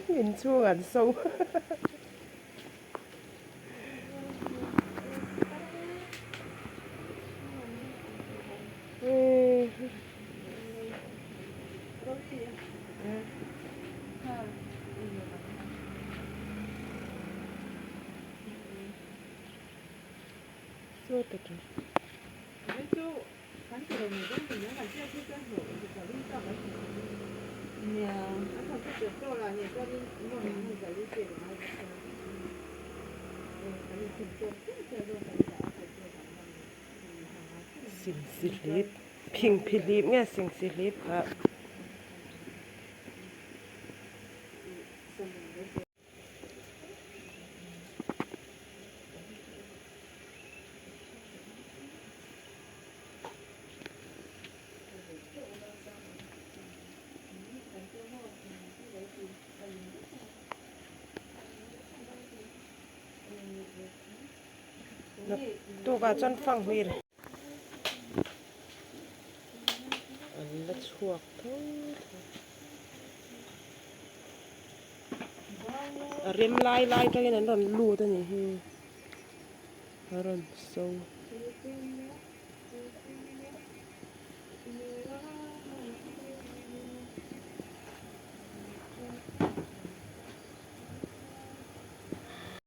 Inchhung an so. Singsihlip phingphihlip nge singsihlip kha. Tukah chuan fanghmir an la chhuak tho tho. A rem lai lai atangin an rawn lut a nih hi a rawn so.